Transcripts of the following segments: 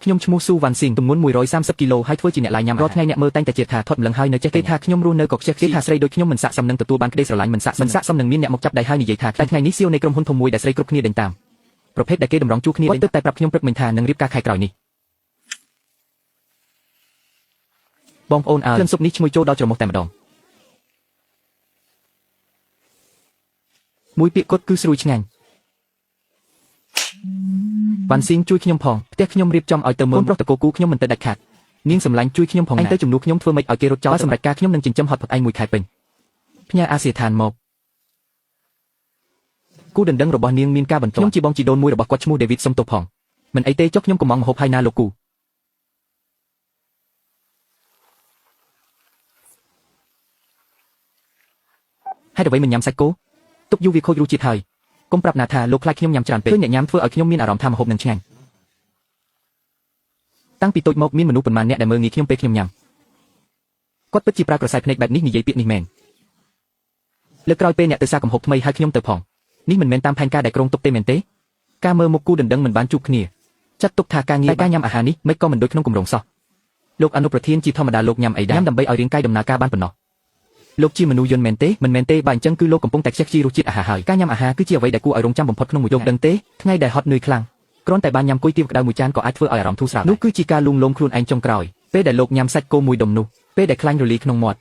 ខ្ញុំឈ្មោះស៊ូវ៉ាន់ស៊ីងទម្ងន់130គីឡូហើយធ្វើជាអ្នកឡាយញ៉ាំរាល់ថ្ងៃអ្នកមើលតែងតែជឿថាថតម្លឹងហើយនៅចេះគេថាខ្ញុំរស់នៅក៏ខ្ជិះគេថាស្រីដូចខ្ញុំមិនស័ក្តិសមនឹងទទួលបានក្តីស្រឡាញ់មិនស័ក្តិមិនស័ក្តិសមនឹងមានអ្នកមកចាប់ដៃហើយនិយាយថាតែថ្ងៃនេះសៀវនៃក្រុមហ៊ុនធំមួយដែលស្រីគ្រប់គ្នាដេញតាមប្រភេទដែលគេតម្រង់ជួរគ្នាគាត់ទើបតែប្រាប់ខ្ញុំព្រឹកមិញថានឹងរៀបការខែក្រោយនេះបងប្អូនអើយក្លិនស៊ុបនេះឈ្ងុយចូលដល់ច្រមុះតែម្ដងមួយពាក្យគត់គឺស្រួយឆ្ងាញ់វ៉ាន់ស៊ីងជួយខ្ញុំផងផ្ទះខ្ញុំរៀបចំឲ្យទៅមើលប្រុសតកូគូខ្ញុំមិនទៅដាច់ខាតនាងសម្លាញ់ជួយខ្ញុំផងណាឯងទៅជំនួសខ្ញុំធ្វើម៉េចឲ្យគេរត់ចោលសម្រាប់ការខ្ញុំនឹងចិញ្ចឹមហត់ផុតឯងមួយខែពេញផ្ញើអាសៀឋានមកគូដណ្ដឹងរបស់នាងមានការបន្ទាប់ខ្ញុំជាបងជីដូនមួយរបស់គាត់ឈ្មោះដេវីតសុំទោសផងមិនអីទេចុះខ្ញុំកំងម្ហូបហើយណាលោកគូហេតុអ្វីមិនញ៉ាំសាច់គោទុកយូរវាខូចរសជាតិហើយកុំប្រាប់ណាថាលោកខ្លាចខ្ញុំញ៉ាំច្រើនពេកឃើញអ្នកញ៉ាំធ្វើឲ្យខ្ញុំមានអារម្មណ៍ថាម្ហូបនឹងឆ្ងាញ់តាំងពីតូចមកមានមនុស្សប៉ុន្មានអ្នកដែលមើលងាយខ្ញុំពេលខ្ញុំញ៉ាំគាត់ពិតជាប្រើក្រសែភ្នែកបែបនេះនិយាយពាក្យនេះមែនលើកក្រោយពេលអ្នកទៅសាកំហូបថ្មីហើយខ្ញុំទៅផងនេះមិនមែនតាមផែនការដែលក្រុងទុកទេមែនទេការមើលមុខគូដណ្ដឹងមិនបានជួបគ្នាចាត់ទុកថាការងារតែការញ៉ាំអាហារនេះមិនក៏មិនដូចក្នុងគម្រោងសោះលោកអនុប្រធានជាធម្មតាលោកញ៉ាំអីដែរញ៉ាំដើម្បីឲ្យរាងកាយដំណើរការបានប៉ុណ្ណោះលោកជាមនុស្សយន្តមែនទេមិនមែនទេបើអញ្ចឹងគឺលោកកំពុងតែខ្ជិះខ្ជាយរសជាតិអាហារហើយការញ៉ាំអាហារគឺជាអ្វីដែលគួរឲ្យរងចាំបំផុតក្នុងមួយលោកដឹងទេថ្ងៃដែលហត់នឿយខ្លាំងគ្រាន់តែបានញ៉ាំគុយទាវក្តៅមួយចានក៏អាចធ្វើឲ្យអារម្មណ៍ធូរស្រាលនោះគឺជាការលួងលោមខ្លួនឯងចុងក្រោយពេលដែលលោកញ៉ាំសាច់គោមួយដុំនោះពេលដែលខ្លាញ់រលីក្នុងមាត់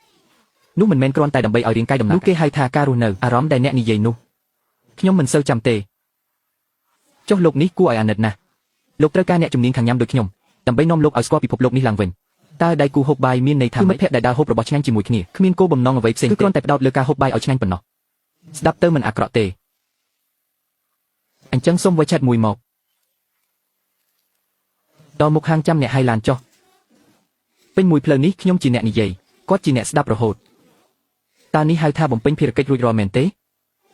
នោះមិនមែនគ្រាន់តែដើម្បីឲ្យរាងកាយដំណើរនោះគេហៅថាការរស់នៅអារម្មណ៍ដែលអ្នកនិយាយនោះខ្ញុំមិនសូវចាំទេចុះលោកនេះគួរឲ្យអាណិតណាស់លោកត្រូវការអ្នកជំនាញខាងញ៉ាំដូចខ្ញុំដើម្បីនាំលោកឲ្យស្គាល់ពិភពលោកនេះឡើងវិញតើដៃគូហូបបាយមានន័យថាគឺមិត្តភក្តិដែលដើរហូបរបស់ឆ្ងាញ់ជាមួយគ្នាគ្មានគោលបំណងអ្វីផ្សេងគឺគ្រាន់តែផ្ដោតលើការហូបបាយឲ្យឆ្ងាញ់ប៉ុណ្ណោះស្ដាប់ទៅមិនអាក្រក់ទេអញ្ចឹងសូមវេឆាត់មួយមកដល់មុខហាងចាំអ្នកឲ្យឡានចុះពេញមួយផ្លូវនេះខ្ញុំជាអ្នកនិយាយគាត់ជាអ្នកស្ដាប់រហូតតើនេះហៅថាបំពេញភារកិច្ចរួចរាល់មែនទេ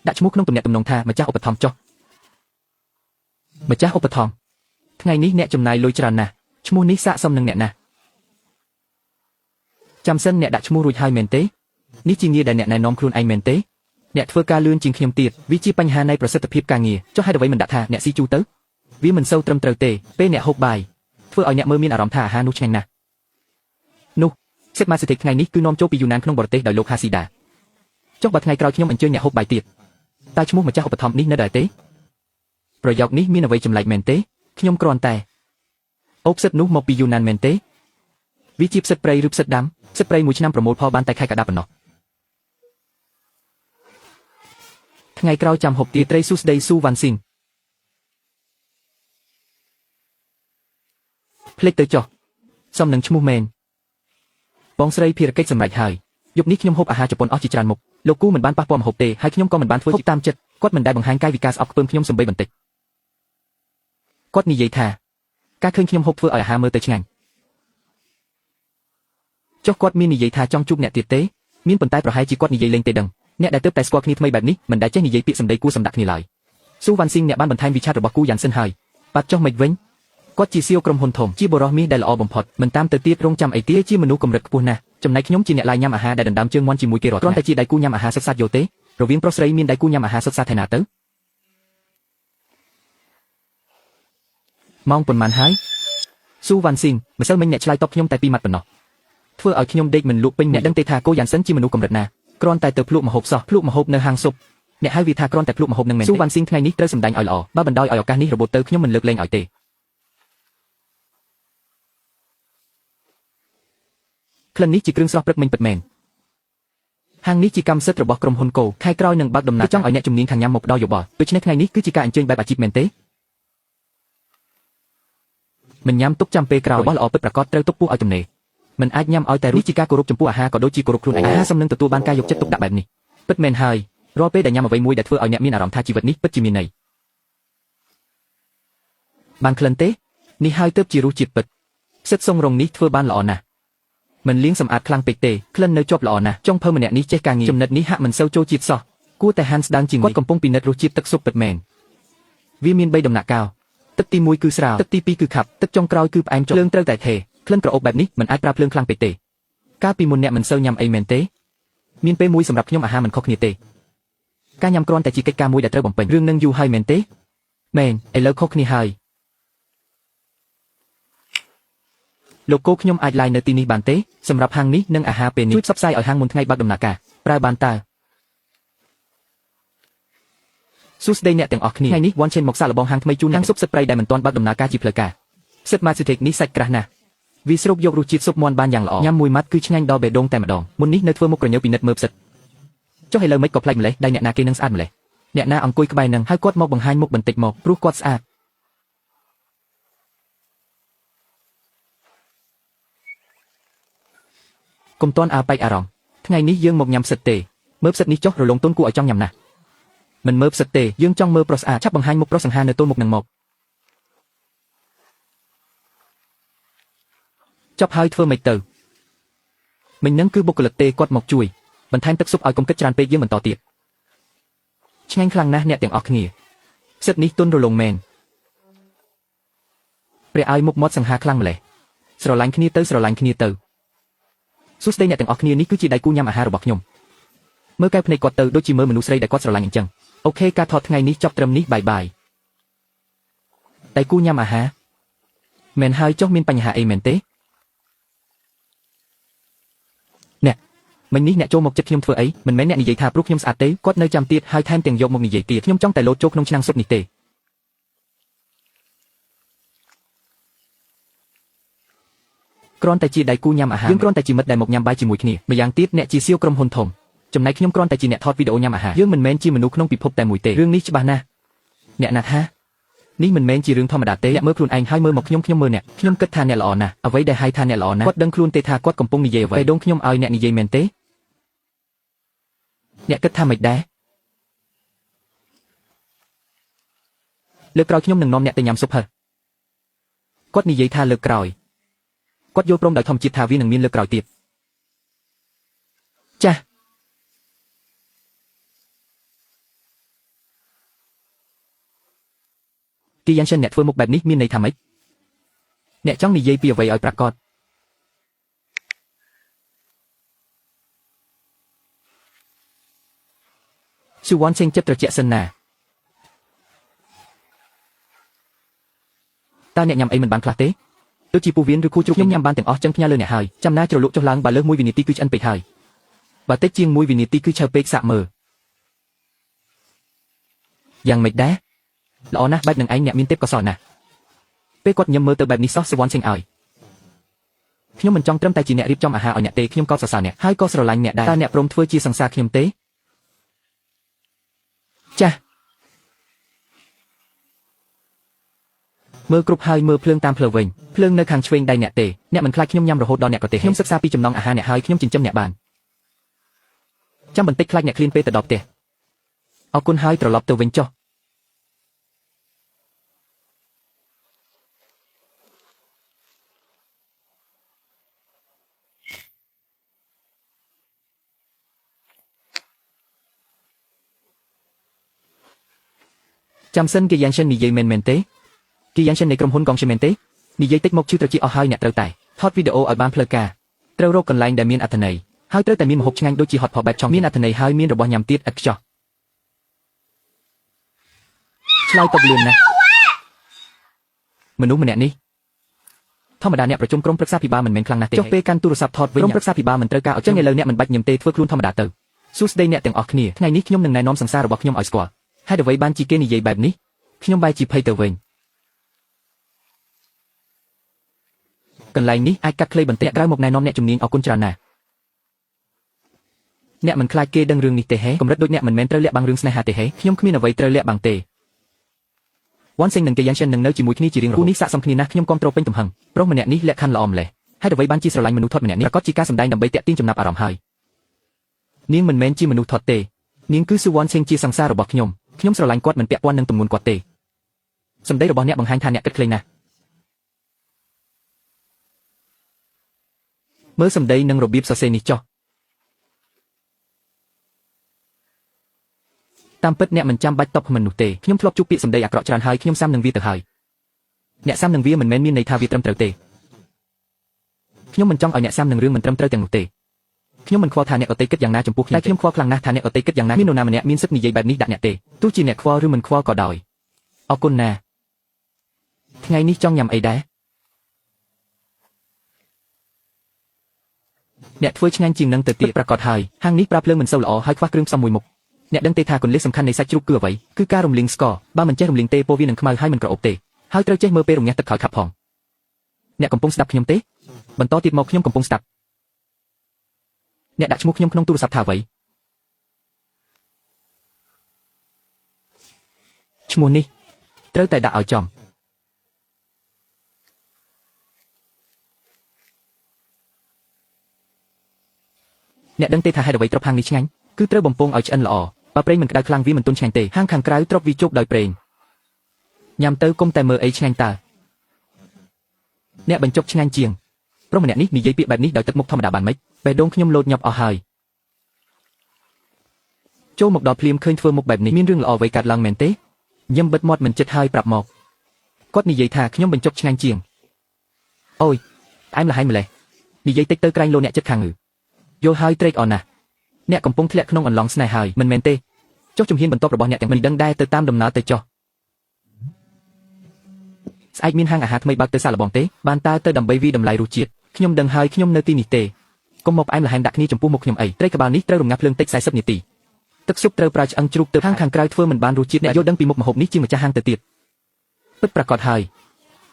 ដាក់ឈ្មោះក្នុងទំនាក់ទំនងថាម្ចាស់ឧបត្ថម្ភចុះម្ចាស់ឧបត្ថម្ភថ្ងៃនេះអ្នកចំណាយលុយច្រើនណាស់ឈ្មោះនេះស័ក្តិសមនឹងអ្នកណាស់ចាំសិនអ្នកដាក់ឈ្មោះរួចហើយមែនទេនេះជាងារដែលអ្នកណែនាំខ្លួនឯងមែនទេអ្នកធ្វើការលឿនជាងខ្ញុំទៀតវាជាបញ្ហានៃប្រសិទ្ធភាពការងារចុះហេតុអ្វីមិនដាក់ថាអ្នកស៊ីជូរទៅវាមិនសូវត្រឹមត្រូវទេពេលអ្នកហូបបាយធ្វើឲ្យអ្នកមើលមានអារម្មណ៍ថាអាហារនោះឆ្ងាញ់ណាស់នោះសិតម៉ាសិទ្ធិថ្ងៃនេះគឺនាំចូលពីយូណានក្នុងបរទេសដោយលោកហាស៊ីដាចុះបើថ្ងៃក្រោយខ្ញុំអញ្ជើញអ្នកហូបបាយទៀតតើឈ្មោះម្ចាស់ឧបត្ថម្ភនេះនៅដែរទេប្រយោគនេះមានអ្វីចម្លែកមែនទេខ្ញុំគ្រាន់តែអូផ្សិតនោះមកពីយូណានមែនទេវាជាផ្សិតព្រៃឬផ្សិតដាំផ្សិតព្រៃមួយឆ្នាំប្រមូលផលបានតែខែកក្កដាប៉ុណ្ណោះថ្ងៃក្រោយចាំហូបទាត្រីស៊ូស្ដីស៊ូវ៉ាន់ស៊ីងភ្លេចទៅចុះសំនឹងឈ្មោះមែនបងស្រីភារកិច្ចសម្រេចហើយយប់នេះខ្ញុំហូបអាហារជប៉ុនអស់ជាច្រើនមុខលោកគូមិនបានប៉ះពាល់ម្ហូបទេហើយខ្ញុំក៏មិនបានធ្វើតាមចិត្តគាត់មិនដែលបង្ហាញកាយវិការស្អប់ខ្ពើមខ្ញុំសំបីបន្តិចគាត់និយាយថាការឃើញខ្ញុំហូបធ្វើឲ្យអាហារមើលទៅឆ្ងាញ់ចុះគាត់មាននិយាយថាចង់ជួបអ្នកទៀតទេមានប៉ុន្តែប្រហែលជាគាត់និយាយលេងទេដឹងអ្នកដែលទើបតែស្គាល់គ្នាថ្មីបែបនេះមិនដែលចេះនិយាយពាក្យសម្ដីគួរសម្ដាក់គ្នាឡើយស៊ូវ៉ាន់ស៊ីងអ្នកបានបន្ថែមវិឆាតរបស់គូយ៉ាងសិនហើយបាត់ចុះមិនវិញគាត់ជាសៀវក្រុមហ៊ុនធំជាបុរសមាសដែលល្អបំផុតមិនតាមទៅទៀតរងចាំអីទៀតជាមនុស្សកម្រិតខ្ពស់ណាស់ចំណែកខ្ញុំជាអ្នកឡាយញ៉ាំអាហារដែលដណ្ដើមជើងមាន់ជាមួយគេរាល់គ្រាន់តែជាដៃគូញ៉ាំអាហារសុទ្ធសាធយល់ទេរវាងប្រុសស្រីមានដៃគូញ៉ាំអាហារសុទ្ធសាធឯណាទៅម៉ោងប៉ុន្មានហើយស៊ូវ៉ាន់ស៊ីងម្សិលមិញអ្នកឆ្លើយតបខ្ញុំតែពីរម៉ាត់ប៉ុណ្ណោះធ្វើឲ្យខ្ញុំដេកមិនលក់ពេញអ្នកដឹងទេថាគោយ៉ាងសិនជាមនុស្សកម្រិតណាគ្រាន់តែទៅភ្លក់ម្ហូបសោះភ្លក់ម្ហូបនៅហាងស៊ុបអ្នកហៅវាថាគ្រាន់តែភ្លក់ម្ហូបនឹងមែនស៊ូវ៉ាន់ស៊ីងថ្ងៃនេះត្រូវសម្ដែងឲ្យល្អបើបណ្ដោយឲ្យឱកាសនេះរបូតទៅខ្ញុំមិនលើកលែងឲ្យទេក្លិននេះជាគ្រឿងស្រស់ព្រឹកមិញពិតមែនហាងនេះជាកម្មសិទ្ធិរបស់ក្រុមហ៊ុនកូខែក្រោយនឹងបើកដំណើរចង់ឲ្យអ្នកជំនាញខាងញ៉ាំមកផ្ដល់យោបល់ដូច្នេះថ្ងៃនេះគឺជាការអញ្ជើញបែបអាជីពមែនទេមិនញ៉ាំទុកចាំពេលក្រោយរបស់ល្អពិតប្រាកដត្រូវទុកពោះឲ្យទំនេរមិនអាចញ៉ាំឲ្យតែនេះជាការគោរពចំពោះអាហារក៏ដូចជាគោរពខ្លួនឯងអាហារសមនឹងទទួលបានការយកចិត្តទុកដាក់បែបនេះពិតមែនហើយរាល់ពេលដែលញ៉ាំអ្វីមួយដែលធ្វើឲ្យអ្នកមានអារម្មណ៍ថាជីវិតនេះពិតជាមានន័យបានក្លិនទេនេះហើយទើបជារសជាតិពិតសិតសុងរងនេះធ្វើបានល្អណាស់មិនលាងសម្អាតខ្លាំងពេកទេក្លិននៅជាប់ល្អណាស់ចុងភៅម្នាក់នេះចេះការងារចំណិតនេះហាក់មិនសូវចូលជាតិសោះគួរតែហាន់ស្ដើងជាងនេះគាត់កំពុងពិនិត្យរសជាតិទឹកស៊ុបពិតមែនវាមាន3ដំណាក់កាលទឹកទី1គឺស្រាលទឹកទី2គឺខាប់ទឹកចុងក្រោយគឺផ្អែមចុះភ្លើងត្រូវតែថេក្លិនក្រអូបបែបនេះមិនអាចប្រើភ្លើងខ្លាំងពេកទេកាលពីមុនអ្នកមិនសូវញ៉ាំអីមែនទេមានពេលមួយសម្រាប់ខ្ញុំអាហារមិនខុសគ្នាទេការញ៉ាំគ្រាន់តែជាកិច្ចការមួយដែលត្រូវបំពេញរឿងនឹងយូរហើយមែនទេមែនឥឡូវខុសគ្នាហើយ លោកគោខ្ញុំអាចឡាយនៅទីនេះបានទេសម្រាប់ហាងនេះនិងអាហារពេលនេះជួយផ្សព្វផ្សាយឲ្យហាងមុនថ្ងៃបើកដំណើរការប្រើបានតើសួស្តីអ្នកទាំងអស់គ្នាថ្ងៃនេះ One Chain មកសាកល្បងហាងថ្មីជូនហាងស៊ុបសិតប្រៃដែលមិនទាន់បើកដំណើរការជាផ្លូវការសិត Matsutake នេះសាច់ក្រាស់ណាស់វាស្រូបយករសជាតិស៊ុបមាន់បានយ៉ាងល្អញ៉ាំមួយម៉ាត់គឺឆ្ងាញ់ដល់បេះដូងតែម្ដងមុននេះនៅធ្វើមុខក្រញើពិនិត្យមើលផ្សិតចុះឥឡូវមិនក៏ប្លែកម្លេះដៃអ្នកណាគេនឹងស្អាតម្លេះអ្នកណាអង្គុយក្បែរនឹងហើយគាត់មកបង្ហាញមុខបន្តិចមកព្រោះគាត់ស្អាតកុំតន់អើបែកអារម្មណ៍ថ្ងៃនេះយើងមកញ៉ាំផ្សិតទេមើលផ្សិតនេះចុះរលងទុនគួរឲ្យចង់ញ៉ាំណាស់មិនមើលផ្សិតទេយើងចង់មើលប្រុសស្អាតឆាប់បង្ហាញមុខប្រុសសង្ហានៅទល់មុខនឹងមកចប់ហើយធ្វើមិនទៅមិញនឹងគឺបុគ្គលិកទេគាត់មកជួយបន្ថែមទឹកស៊ុបឲ្យកុំគិតច្រើនពេកយើងបន្តទៀតឆ្ងាញ់ខ្លាំងណាស់អ្នកទាំងអស់គ្នាផ្សិតនេះទុនរលងមែនព្រះឲ្យមុខមាត់សង្ហាខ្លាំងម្លេះស្រឡាញ់គ្នាទៅស្រឡាញ់គ្នាទៅសួស្តីអ្នកទាំងអស់គ្នានេះគឺជាដៃគូញ៉ាំអាហាររបស់ខ្ញុំមើលកែវភ្នែកគាត់ទៅដូចជាមើលមនុស្សស្រីដែលគាត់ស្រឡាញ់អញ្ចឹង OK ការថតថ្ងៃនេះចប់ត្រឹមនេះ bye bye ដៃគូញ៉ាំអាហារមែនហើយចុះមានបញ្ហាអីមែនទេអ្នកមិញនេះអ្នកចូលមកចិត្តខ្ញុំធ្វើអីមិនមែនអ្នកនិយាយថាព្រោះខ្ញុំស្អាតទេគាត់នៅចាំទៀតហើយថែមទាំងយកមកនិយាយទៀតខ្ញុំចង់តែលោតចូលក្នុងឆ្នាំងស៊ុបនេះទេគ្រាន់តែជាដៃគូញ៉ាំអាហារយើងគ្រាន់តែជាមិត្តដែលមកញ៉ាំបាយជាមួយគ្នាម្យ៉ាងទៀតអ្នកជាសៀវក្រុមហ៊ុនធំចំណែកខ្ញុំគ្រាន់តែជាអ្នកថតវីដេអូញ៉ាំអាហារយើងមិនមែនជាមនុស្សក្នុងពិភពតែមួយទេរឿងនេះច្បាស់ណាស់អ្នកណាថានេះមិនមែនជារឿងធម្មតាទេអ្នកមើលខ្លួនឯងហើយមើលមកខ្ញុំខ្ញុំមើលអ្នកខ្ញុំគិតថាអ្នកល្អណាស់អ្វីដែលហៅថាអ្នកល្អណាស់គាត់ដឹងខ្លួនទេថាគាត់កំពុងនិយាយអ្វីបេះដូងខ្ញុំឲ្យអ្នកនិយាយមែនទេអ្នកគិតថាម៉េចដែរលើកក្រោយខ្ញុំនឹងនាំអ្នកទៅញ៉ាំស៊ុបហឺគាត់និយាយថាលើកក្រោយគាត់យល់ព្រមដោយធម្មជាតិថាវានឹងមានលើកក្រោយទៀតចាស់ទីយ៉ាងសិនអ្នកធ្វើមុខបែបនេះមានន័យថាម៉េចអ្នកចង់និយាយពីអ្វីឲ្យប្រាកដស៊ូវ៉ាន់សេងចិត្តត្រជាក់សិនណាតើអ្នកញ៉ាំអីមិនបានខ្លះទេដូចជាពោះវៀនឬខួរជ្រូកខ្ញុំញ៉ាំបានទាំងអស់ចឹងផ្ញើលើអ្នកហើយចាំណាជ្រលក់ចុះឡើងបើលើស1វិនាទីគឺឆ្អិនពេកហើយបើតិចជាង1វិនាទីគឺឆៅពេកសាក់មើលយ៉ាងម៉េចដែរល្អណាស់បែបនឹងឯងអ្នកមានទេពកោសល្យណាស់ពេលគាត់ញឹមមើលទៅបែបនេះសោះសវណ្ណសេងឲ្យខ្ញុំមិនចង់ត្រឹមតែជាអ្នករៀបចំអាហារឲ្យអ្នកទេខ្ញុំក៏សរសើរអ្នកហើយក៏ស្រឡាញ់អ្នកដែរតើអ្នកព្រមធ្វើជាសង្សារខ្ញុំទេចាស់មើលគ្រប់ហើយមើលភ្លើងតាមផ្លូវវិញភ្លើងនៅខាងឆ្វេងដៃអ្នកទេអ្នកមិនខ្លាចខ្ញុំញ៉ាំរហូតដល់អ្នកក៏ទេខ្ញុំសិក្សាពីចំណង់អាហារអ្នកហើយខ្ញុំចិញ្ចឹមអ្នកបានចាំបន្តិចខ្លាចអ្នកឃ្លានពេលទៅដល់ផ្ទះអរគុណហើយត្រឡប់ទៅវិញចុះចាំសិនគេយ៉ាងសិននិយាយមែនមែនទេគេយ៉ាងសិននៃក្រុមហ៊ុនកងជាមែនទេនិយាយតិចមកឈឺត្រចៀកអស់ហើយអ្នកត្រូវតែថតវីដេអូឲ្យបានផ្លូវការត្រូវរកកន្លែងដែលមានអត្ថន័យហើយត្រូវតែមានម្ហូបឆ្ងាញ់ដូចជាហត់ផបែបឆុងមានអត្ថន័យហើយមានរបស់ញ៉ាំទៀតឥតខ្ចោះឆ្លើយតបលឿនណាស់មនុស្សម្នាក់នេះធម្មតាអ្នកប្រជុំក្រុមប្រឹក្សាភិបាលមិនមែនខ្លាំងណាស់ទេចុះពេលកាន់ទូរស័ព្ទថតវិញក្រុមប្រឹក្សាភិបាលមិនត្រូវការឲ្យចឹងឥឡូវអ្នកមិនបាច់ញឹមទេធ្វើខ្លួនធម្មតាទៅសួស្តីអ្នកទាំងអស់គ្នាថ្ងៃនេះខ្ញុំនឹងណែនាំសង្សាររបស់ខ្ញុំឲ្យស្គាល់ហេតុអ្វីបានជាគេនិយាយបែបនេះខ្ញុំបែរជាភ័យទៅវិញកន្លែងនេះអាចកាត់ខ្លីបន្តិចក្រៅមកណែនាំអ្នកជំនាញអរគុណច្រើនណាស់អ្នកមិនខ្លាចគេដឹងរឿងនេះទេហេកម្រិតដូចអ្នកមិនមែនត្រូវលាក់បាំងរឿងស្នេហាទេហេខ្ញុំគ្មានអ្វីត្រូវលាក់បាំងទេវ៉ាន់សេងនិងគេយ៉ាងសិននឹងនៅជាមួយគ្នាជារៀងរហូតគូនេះស័ក្តិសមគ្នាណាស់ខ្ញុំគាំទ្រពេញទំហឹងប្រុសម្នាក់នេះលក្ខខណ្ឌល្អម្ល៉េះហេតុអ្វីបានជាស្រឡាញ់មនុស្សថត់ម្នាក់នេះប្រាកដជាការសម្ដែងដើម្បីទាក់ទាញចំណាប់អារម្មណ៍ហើយនាងមិនមែនជាមនុស្សថត់ទេនាងគឺស៊ូវ៉ាន់សេងជាសង្សាររបស់ខ្ញុំខ្ញុំស្រឡាញ់គាត់មិនពាក់ព័ន្ធនឹងទម្ងន់គាត់ទេសម្ដីរបស់អ្នកបង្ហាញថាអ្នកគិតខ្លីណាស់មើលសម្ដីនិងរបៀបសរសេរនេះចុះតាមពិតអ្នកមិនចាំបាច់តបមិននោះទេខ្ញុំធ្លាប់ជួបពាក្យសម្ដីអាក្រក់ច្រើនហើយខ្ញុំសាំនឹងវាទៅហើយអ្នកសាំនឹងវាមិនមែនមានន័យថាវាត្រឹមត្រូវទេខ្ញុំមិនចង់ឲ្យអ្នកសាំនឹងរឿងមិនត្រឹមត្រូវទាំងនោះទេខ្ញុំមិនខ្វល់ថាអ្នកដទៃគិតយ៉ាងណាចំពោះខ្ញុំតែខ្ញុំខ្វល់ខ្លាំងណាស់ថាអ្នកដទៃគិតយ៉ាងណាមាននរណាម្នាក់មានសិទ្ធិនិយាយបែបនេះដាក់អ្នកទេទោះជាអ្នកខ្វល់ឬមិនខ្វល់ក៏ដោយអរគុណណាថ្ងៃនេះចង់ញ៉ាំអីដែរ អ្នកធ្វើឆ្ងាញ់ជាងនឹងទៅទៀតប្រកាសហើយហាងនេះប្រើភ្លើងមិនសូវល្អហើយខ្វះគ្រឿងផ្សំមួយមុខអ្នកដឹងទេថាគន្លឹះសំខាន់នៃសាច់ជ្រូកគឺអ្វីគឺការរំលីងស្ករបើមិនចេះរំលីងទេពោះវានឹងខ្មៅហើយមិនក្រអូបទេហើយត្រូវចេះមើលពេលរំញះទឹកខោយខាប់ផងអ្នកកំពុងស្ដាប់ខ្ញុំទេបន្តទៀតមកខ្ញុំកំពុងស្ដាប់អ្នកដាក់ឈ្មោះខ្ញុំក្នុងទូរស័ព្ទថាអ្វីឈ្មោះនេះត្រូវតែដាក់ឲ្យចំអ្នកដឹងទេថាហេតុអ្វីទ្របហាងនេះឆ្ងាញ់គឺត្រូវបំពងឲ្យឆ្អិនល្អបើប្រេងមិនក្តៅខ្លាំងវាមិនទន់ឆ្ងាញ់ទេហាងខាងក្រៅទ្របវាជោគដោយប្រេងញ៉ាំទៅគុំតែមើលអីឆ្ងាញ់តើអ្នកបញ្ចុកឆ្ងាញ់ជាងប្រុសម្នាក់នេះនិយាយពាក្យបែបនេះដោយទឹកមុខធម្មតាបានម៉េចបេះដូងខ្ញុំលោតញាប់អស់ហើយចូលមកដល់ភ្លាមឃើញធ្វើមុខបែបនេះមានរឿងល្អអ្វីកើតឡើងមែនទេញឹមបិទមាត់មិនចិត្តហើយប្រាប់មកគាត់និយាយថាខ្ញុំបញ្ចុកឆ្ងាញ់ជាងអូយផ្អែមល្ហែមម្លេះនិយាយតិចទៅក្រែងលោអ្នកចិត្តខាងងឺយល់ហើយត្រេកអរណាស់អ្នកកំពុងធ្លាក់ក្នុងអន្លង់ស្នេហ៍ហើយមិនមែនទេចុះជំហានបន្ទាប់របស់អ្នកទាំងមិនដឹងដែរទៅតាមដំណើរទៅចុះស្អែកមានហាងអាហារថ្មីបើកទៅសាកល្បងទេបានតើទៅដើម្បីវីតម្លៃរសជាតិខ្ញុំដឹងហើយខ្ញុំនៅទីនេះទេកុំមកផ្អែមល្ហែមដាក់គ្នាចំពោះមុខខ្ញុំអីត្រីក្បាលនេះត្រូវរំងាស់ភ្លើងតិច40នាទីទឹកស៊ុបត្រូវប្រើឆ្អឹងជ្រូកទៅហាងខាងក្រៅធ្វើមិនបានរសជាតិអ្នកយល់ដឹងពីមុខម្ហូបនេះជាម្ចាស់ហាងទៅទៀតពិតប្រាកដហើយ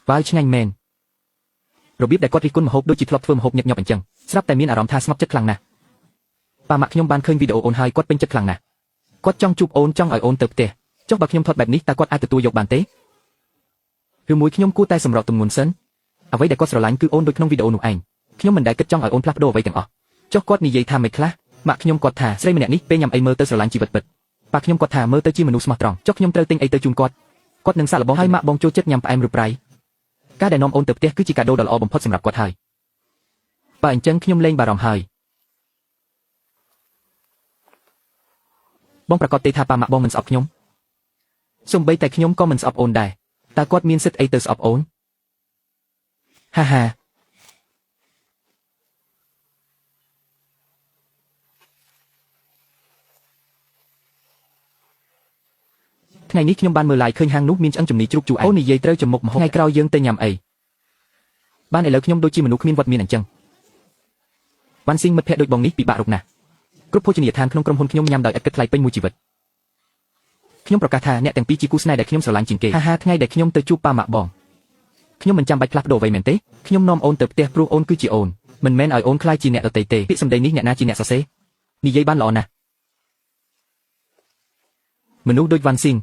វ៉ាវឆ្ងាញ់មែនរបៀបដែលគាត់រិះគន់ម្ហូបដូចជាធ្លាប់ធ្វើម្ហូបញឹកញាប់អញ្ចឹងស្រាប់តែមានអារម្មណ៍ថាស្ងប់ចិត្តខ្លាំងណាស់ប៉ាម៉ាក់ខ្ញុំបានឃើញវីដេអូអូនហើយគាត់ពេញចិត្តខ្លាំងណាស់គាត់ចង់ជួបអូនចង់ឲ្យអូនទៅផ្ទះចុះបើខ្ញុំថត់បែបនេះតើគាត់អាចទទួលយកបានទេឬមួយខ្ញុំគួរតែសម្របទម្ងន់សិនអ្វីដែលគាត់ស្រឡាញ់គឺអូនដូចក្នុងវីដេអូនោះឯងខ្ញុំមិនដែលគិតចង់ឲ្យអូនផ្លាស់ប្ដូរអ្វីទាំងអស់ចុះគាត់និយាយថាមិនខ្លះម៉ាក់ខ្ញុំគាត់ថាស្រីម្នាក់នេះពេលញ៉ាំអីមើលទៅស្រឡាញ់ជីវិតពិតប៉ាខ្ញុំគាត់ថាមើលទៅជាមនុស្សស្មោះត្រង់ចុះខ្ញុំត្រូវទិញអីទៅជូនគាត់គាត់នឹងសាកល្បងឲ្យម៉ាក់បងចូលចិត្តញ៉ាំផ្អែមឬប្រៃការដែលនាំអូនទៅផ្ទះគឺជាកាដូដ៏ល្អបំផុតសម្រាប់គាត់ហើយបើអញ្ចឹងខ្ញុំលែងបារម្ភហើយបងប្រកាសទេថាប៉ាម៉ាក់បងមិនស្អប់ខ្ញុំសូម្បីតែខ្ញុំក៏មិនស្អប់អូនដែរតើគាត់មានសិទ្ធិអីទៅស្អប់អូនហាហាថ្ងៃនេះខ្ញុំបានមើលឡាយឃើញហាងនោះមានឆ្អឹងជំនីជ្រូកជូរអូននិយាយត្រូវចំមុខម្ហូបថ្ងៃក្រោយយើងទៅញ៉ាំអីបានឥឡូវខ្ញុំដូចជាមនុស្សគ្មានវត្តមានអញ្ចឹងវ៉ាន់ស៊ីងមិត្តភក្តិដូចបងនេះពិបាករកណាស់គ្រប់ភោជនីយដ្ឋានក្នុងក្រុមហ៊ុនខ្ញុំញ៉ាំដោយឥតគិតថ្លៃពេញមួយជីវិតខ្ញុំប្រកាសថាអ្នកទាំងពីរជាគូស្នេហ៍ដែលខ្ញុំស្រឡាញ់ជាងគេហាហាថ្ងៃដែលខ្ញុំទៅជួបប៉ាម៉ាក់បងខ្ញុំមិនចាំបាច់ផ្លាស់ប្ដូរអ្វីមែនទេខ្ញុំនាំអូនទៅផ្ទះព្រោះអូនគឺជាអូនមិនមែនឲ្យអូនក្លាយជាអ្នកដទៃទេពាក្យសម្ដីនេះអ្នកណាជាអ្នកសរសេរនិយាយបានល្អណាស់មនុស្សដូចវ៉ាន់ស៊ីង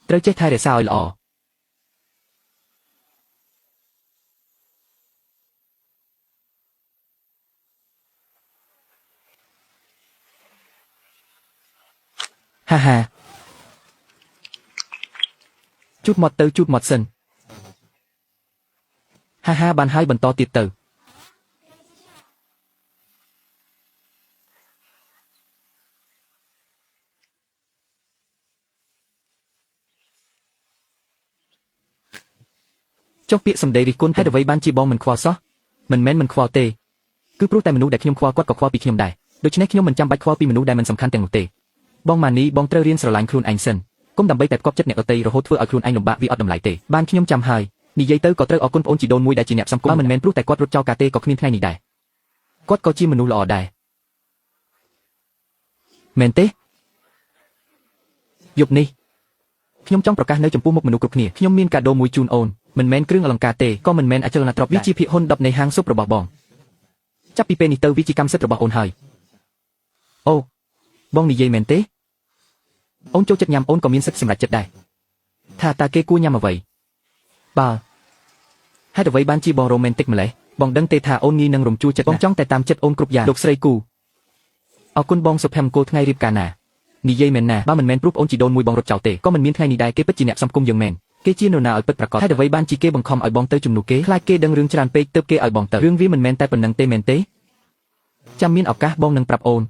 ត្រូវចេះថែរក្សាឲ្យល្អហាហាជូតមាត់ទៅជូតមាត់សិនហាហាបានហើយបន្តទៀតទៅចុះពាក្យសម្ដីរិះគន់ហេតុអ្វីបានជាបងមិនខ្វល់សោះមិនមែនមិនខ្វល់ទេគឺព្រោះតែមនុស្សដែលខ្ញុំខ្វល់គាត់ក៏ខ្វល់ពីខ្ញុំដែរដូច្នេះខ្ញុំមិនចាំបាច់ខ្វល់ពីមនុស្សដែលមិនសំខាន់ទាំងនោះទេបងម៉ានីបងត្រូវរៀនស្រឡាញ់ខ្លួនឯងសិនកុំដើម្បីតែផ្គប់ចិត្តអ្នកដទៃរហូតធ្វើឲ្យខ្លួនឯងលំបាកវាអត់តម្លៃទេបានខ្ញុំចាំហើយនិយាយទៅក៏ត្រូវអរគុណប្អូនជីដូនមួយដែលជាអ្នកផ្សំគុំបើមិនមែនព្រោះតែគាត់រត់ចោលកាទេក៏គ្មានថ្ងៃនេះដែរគាត់ក៏ជាមនុស្សល្អដែរមែនទេយប់នេះខ្ញុំចង់ប្រកាសនៅចំពោះមុខមនុស្សគ្រប់គ្នាខ្ញុំមានកាដូមួយជូនអូនមិនមែនគ្រឿងអលង្ការទេក៏មិនមែនអចលនទ្រព្យវាជាភាគហ៊ុន10នៃហាងស៊ុបរបស់បងចាប់ពីពេលនេះទៅវាជាកម្មសិទ្ធិរបស់អូនហើយអូបងនិយាយមែនទេអូនចូលចិត្តញ៉ាំអូនក៏មានសិទ្ធិសម្រេចចិត្តដែរថាតើគេគួរញ៉ាំអ្វីបើហេតុអ្វីបានជាបងរ៉ូមែនទិកម្លេះបងដឹងទេថាអូនងាយនឹងរំជួលចិត្តបងចង់តែតាមចិត្តអូនគ្រប់យ៉ាងលោកស្រីគូអរគុណបងសុភមង្គលថ្ងៃរៀបការណានិយាយមែនណាបើមិនមែនព្រោះអូនជីដូនមួយបងរត់ចោលទេក៏មិនមានថ្ងៃនេះដែរគេពិតជាអ្នកផ្សំគុំយើងមែនគេជានរណាឲ្យពិតប្រាកដហេតុអ្វីបានជាគេបង្ខំឲ្យបងទៅជំនួសគេខ្លាចគេដឹងរឿងច្រើនពេកទើបគេឲ្យបងទៅរឿងវាមិនមែនតែប៉ុណ្្នឹងទេមែនទេចាំមានឱកាសបងនឹងប្រាប់អូន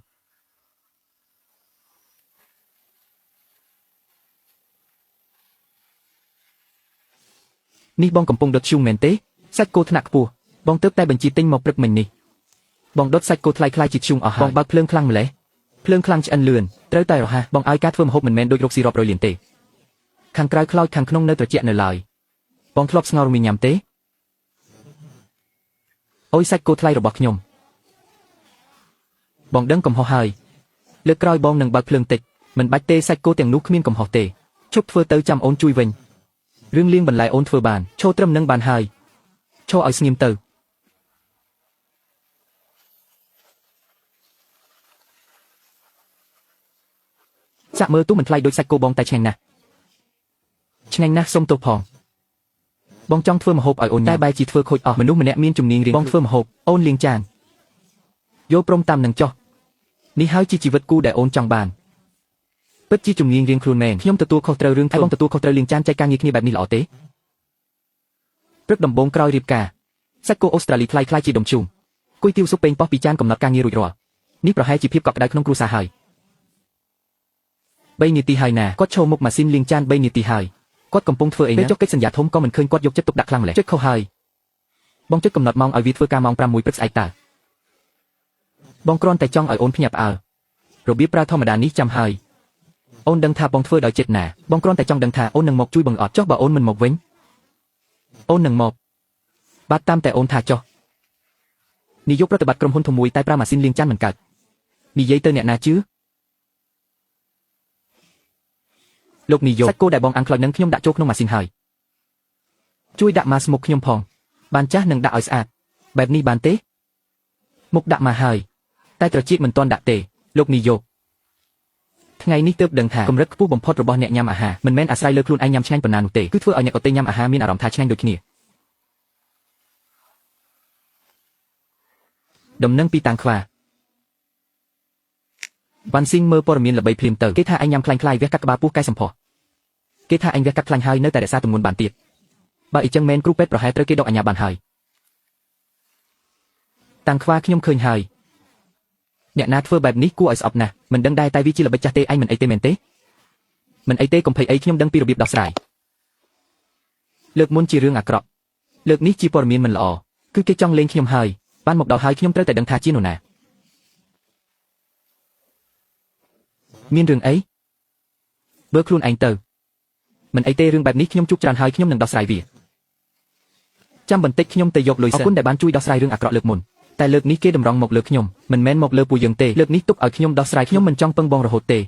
នេះបងកំពុងដុតឈូងមែនទេសាច់គោថ្នាក់ខ្ពស់បងទើបតែបញ្ជាទិញមកព្រឹកមិញនេះបងដុតសាច់គោថ្លៃខ្លាយជាឈូងអស់ហើយបងបើកភ្លើងខ្លាំងម្លេះភ្លើងខ្លាំងឆ្អិនលឿនត្រូវតែរហ័សបងឲ្យការធ្វើម្ហូបមិនមែនដូចរកស៊ីរាប់រយលានទេខាងក្រៅខ្លោចខាងក្នុងនៅត្រជាក់នៅឡើយបងធ្លាប់ស្ងោរមីញ៉ាំទេអូយសាច់គោថ្លៃរបស់ខ្ញុំ បងដឹងកំហុសហើយលើកក្រោយបងនឹងបើកភ្លើងតិចមិនបាច់ទេសាច់គោទាំងនោះគ្មានកំហុសទេឈប់ធ្វើទៅចាំអូនជួយវិញរឿងលាងបន្លែអូនធ្វើបានឈរត្រឹមនឹងបានហើយឈរឲ្យស្ងៀមទៅសាក់មើលទូមិនថ្លៃដូចសាច់គោបងតែឆ្ងាញ់ណាស់ឆ្ងាញ់ណាស់សុំទោសផងបងចង់ធ្វើម្ហូបឲ្យអូនតែបែរជាធ្វើខូចអស់មនុស្សម្នាក់មានជំនាញរៀងបងធ្វើម្ហូបអូនលាងចានយល់ព្រមតាមនឹងចុះនេះហើយជាជីវិតគូដែលអូនចង់បានពិតជាជំនាញរៀងខ្លួនមែនខ្ញុំទទួលខុសត្រូវរឿងធ្វើបងទទួលខុសត្រូវលាងចានចែកការងារគ្នាបែបនេះល្អទេព្រឹកដំបូងក្រោយរៀបការសាច់គោអូស្ត្រាលីថ្លៃថ្លៃជាដុំឈូងគុយទាវស៊ុបពេងប៉ោះពីចានកំណត់ការងាររួចរាល់នេះប្រហែលជាភាពកក់ក្ដៅក្នុងគ្រួសារហើយ3នាទីហើយណាគាត់ឈរមុខម៉ាស៊ីនលាងចាន3នាទីហើយគាត់កំពុងធ្វើអីណាពេលចុះកិច្ចសន្យាធំក៏មិនឃើញគាត់យកចិត្តទុកដាក់ខ្លាំងម្ល៉េះចុចខុសហើយបងចុចកំណត់ម៉ោងឲ្យវាធ្វើការម៉ោង6ព្រឹកស្អែកតើបងគ្រាន់តែចង់ឲ្យអូនភ្ញាក់ផ្អើលរបៀបប្រើធម្មតានេះចាំហើយអូនដឹងថាបងធ្វើដោយចិត្តណាបងគ្រាន់តែចង់ដឹងថាអូននឹងមកជួយបងអត់ចុះបើអូនមិនមកវិញអូននឹងមកបាទតាមតែអូនថាចុះនាយកប្រតិបត្តិក្រុមហ៊ុនធំមួយតែប្រើម៉ាស៊ីនលាងចានមិនកើតនិយាយទៅអ្នកណាជឿលោកនាយកសាច់គោដែលបងអាំងខ្លោចនឹងខ្ញុំដាក់ចូលក្នុងម៉ាស៊ីនហើយជួយដាក់ម៉ាសមុខខ្ញុំផងបានចាស់នឹងដាក់ឲ្យស្អាតបែបនេះបានទេមុខដាក់មកហើយតែត្រចៀកមិនទាន់ដាក់ទេលោកនាយកថ្ងៃនេះទើបដឹងថាកម្រិតខ្ពស់បំផុតរបស់អ្នកញ៉ាំអាហារមិនមែនអាស្រ័យលើខ្លួនឯងញ៉ាំឆ្ងាញ់ប៉ុណ្ណានោះទេគឺធ្វើឲ្យអ្នកដទៃញ៉ាំអាហារមានអារម្មណ៍ថាឆ្ងាញ់ដូចគ្នាដំណឹងពីតាំងខ្វាវ៉ាន់ស៊ីងមើលព័ត៌មានល្បីភ្លាមទៅគេថាឯងញ៉ាំខ្លាញ់ខ្លាយវះកាត់ក្បាលពោះកែសម្ផស្សគេថាឯងវះកាត់ខ្លាញ់ហើយនៅតែរក្សាទម្ងន់បានទៀតបើអ៊ីចឹងមែនគ្រូពេទ្យប្រហែលត្រូវគេដកអាជ្ញាបានហើយតាំងខ្វាខ្ញុំឃើញហើយអ្នកណាធ្វើបែបនេះគួរឲ្យស្អប់ណាស់មិនដឹងដែរតែវាជាល្បិចចាស់ទេឯងមិនអីទេមែនទេមិនអីទេកុំភ័យអីខ្ញុំដឹងពីរបៀបដោះស្រាយលើកមុនជារឿងអាក្រក់លើកនេះជាព័ត៌មានមិនល្អគឺគេចង់លេងខ្ញុំហើយបានមកដល់ហើយខ្ញុំត្រូវតែដឹងថាជានរណាមានរឿងអីបើខ្លួនឯងទៅមិនអីទេរឿងបែបនេះខ្ញុំជួបច្រើនហើយខ្ញុំនឹងដោះស្រាយវាចាំបន្តិចខ្ញុំទៅយកលុយសិនអរគុណដែលបានជួយដោះស្រាយរឿងអាក្រក់លើកមុនតែលើកនេះគេតម្រង់មកលើខ្ញុំមិនមែនមកលើពួកយើងទេលើកនេះទុកឲ្យខ្ញុំដោះស្រាយខ្ញុំមិនចង់ពឹងបងរហូតទេ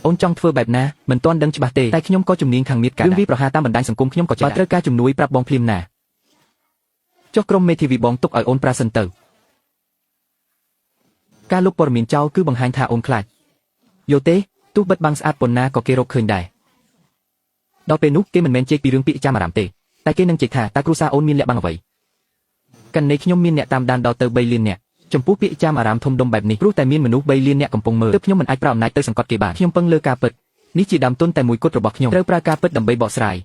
អូនចង់ធ្វើបែបណាមិនទាន់ដឹងច្បាស់ទេតែខ្ញុំក៏ជំនាញខាងមៀតការរឿងវាប្រហារតាមបណ្ដាញសង្គមខ្ញុំក៏ចេះបើត្រូវការជំនួយប្រាប់បងភ្លាមណាចុះក្រុមមេធាវីបងទុកឲ្យអូនប្រាសិនទៅការលុបព័ត៌មានចោលគឺបង្ហាញថាអូនខ្លាចយល់ទេទោះបិទបាំងស្អាតប៉ុណ្ណាក៏គេរកឃើញដែរដល់ពេលនោះគេមិនមែនជែកពីរឿងពាក្យចាំអារម្មណ៍ទេតែគេនឹងជែកថាតើគ្រួសារអូនមានលាក់បាំងអ្វីកាន់នេះខ្ញុំមានអ្នកតាមដានដល់ទៅ3លានអ្នកចំពោះពាក្យចាំអារម្មណ៍ធំដុំបែបនេះព្រោះតែមានមនុស្ស3លានអ្នកកំពុងមើលទើបខ្ញុំមិនអាចប្រើអំណាចទៅសង្កត់គេបានខ្ញុំពឹងលើការពិតនេះជាដើមទុនតែមួយគត់របស់ខ្ញុំត្រូវប្រើការពិតដើម្បីបកស្រាយ